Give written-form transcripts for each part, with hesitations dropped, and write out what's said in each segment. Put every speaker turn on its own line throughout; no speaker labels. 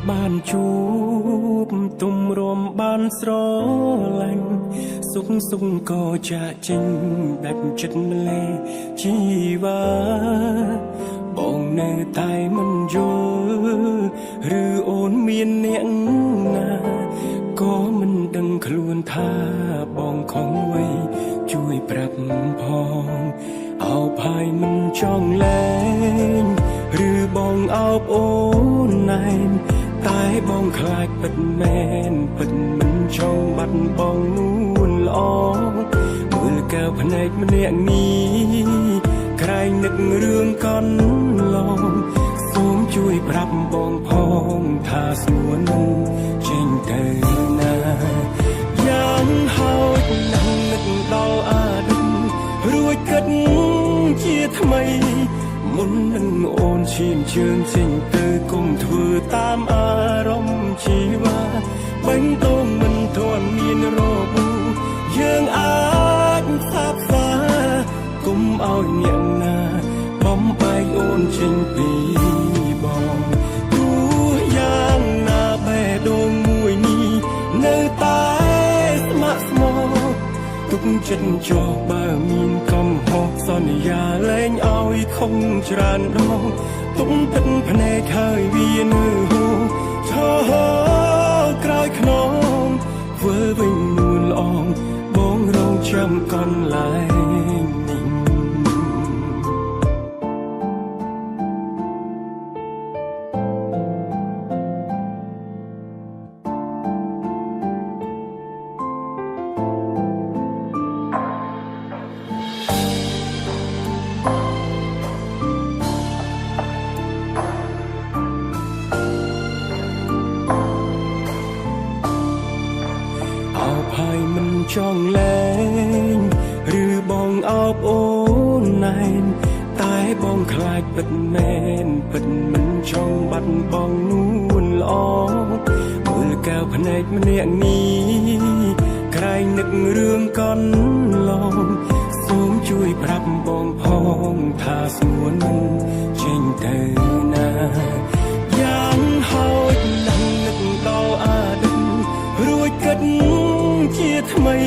បានជួបទុំរំបានស្រឡាញ់សុខសុខក៏ចាកចេញដាច់ចិត្តម្លេះជីវ៉ាបងនៅតែមិនយល់ឬអូនមានអ្នកណាក៏មិនដឹងខ្លួនថាបងខំໄວជួយប្រាប់ផងអោបហើយមិនចង់លែងឬបងអោបអូនណែនតែបងខ្លាចពិតមែនពិតមិនចង់បាត់បងនួនល្អមើលកែវភ្នែកម្នាក់នេះក្រែងនឹករឿងកន្លងសូមជួយប្រាប់បងផងថាស្ងួននឹងចេញទៅណាយ៉ាងហោចណាស់នឹកដល់អតីតរួចគិតជាថ្មីមុននឹងអូនឈានជើងចេញទៅគុំធ្វើតាមអារម្មណ៍ជីវ៉ាបេះដូងមិនទាន់មានរបួសយើងអាចសាបសាគុំឲ្យអ្នកណាបំបែកអូនចេញពីបងទោះយ៉ាងណាបេះដូងមួយនេះនៅតែស្ម័គ្រស្មោះទុកចិត្តចុះបើមានកំហុសសន្យាលែងឲ្យខំច្រើនដងទុកទឹកភ្នែកហើយវានៅហូរឈរក្រោយខ្នងធ្វើវិញនួនល្អងបងរងចាំកន្លែងនេះ អោបហើយមិនចង់លែងឬបងអោបអូនណែនតែបងខ្លាចពិតមែនពិតមិនចង់បាត់បងនួនល្អមើលកែវភ្នែកម្នាក់នេះក្រែងនឹករឿងកន្លងសូមជួយប្រាប់បងផងថាស្ងួនមិនចេញទៅណាយ៉ាងហោចណាស់នឹកដល់អតីតរួចគិតជាថ្មី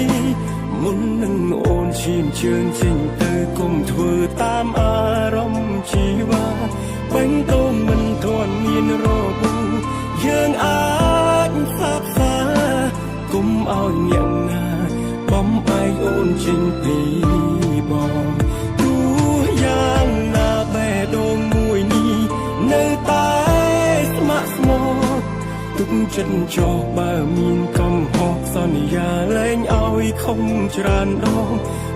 មុននឹងអូនឈានជើងចេញទៅគុំធ្វើតាមអារម្មណ៍ជីវ៉ាបេះដូងមិនទាន់មានរបួសយើងអាចសាបសាគុំឲ្យអ្នកណាបំបែកអូនចេញពីបងទោះយ៉ាងណាបេះដូងមួយនេះនៅតែស្ម័គ្រស្មោះទុកចិត្តចុះបើមានកំហុសសន្យាលែងឲ្យខំច្រើនដង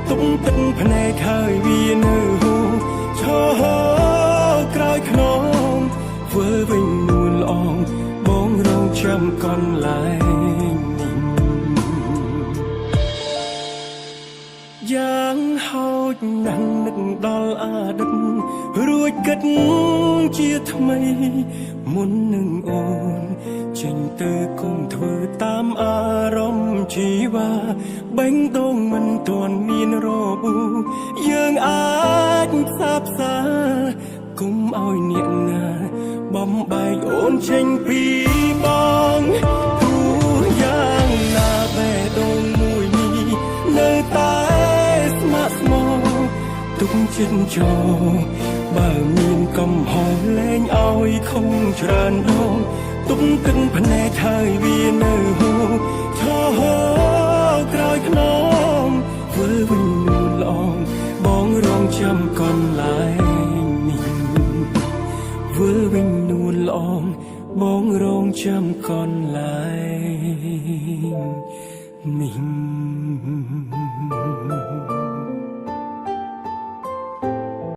ទុកទឹកភ្នែកហើយវានៅហូរឈរក្រោយខ្នងធ្វើវិញនួនល្អងបងរងចាំកន្លែងនេះយ៉ាងហោចណាស់នឹកដល់អតីតរួចគិតជាថ្មីមុននឹងអូនចេញទៅគុំធ្វើតាមអារម្មណ៍ជីវ៉ាបេះដូងមិនទាន់មានរបួសយើងអាចផ្សាផ្សាគុំឲ្យអ្នកណាបំបែកអូនចេញពីបងទោះយ៉ាងណាបេះដូងមួយនេះនៅតែស្ម័គ្រស្មោះទុកចិត្តចោលបើមានកំហុសលែងឲ្យខំច្រើនដងទុកទឹកភ្នែកហើយវានៅហូរឈរក្រោយខ្នងធ្វើវិញនួនល្អងបងរងចាំកន្លែងនេះធ្វើវិញនួនល្អងបងរងចាំកន្លែ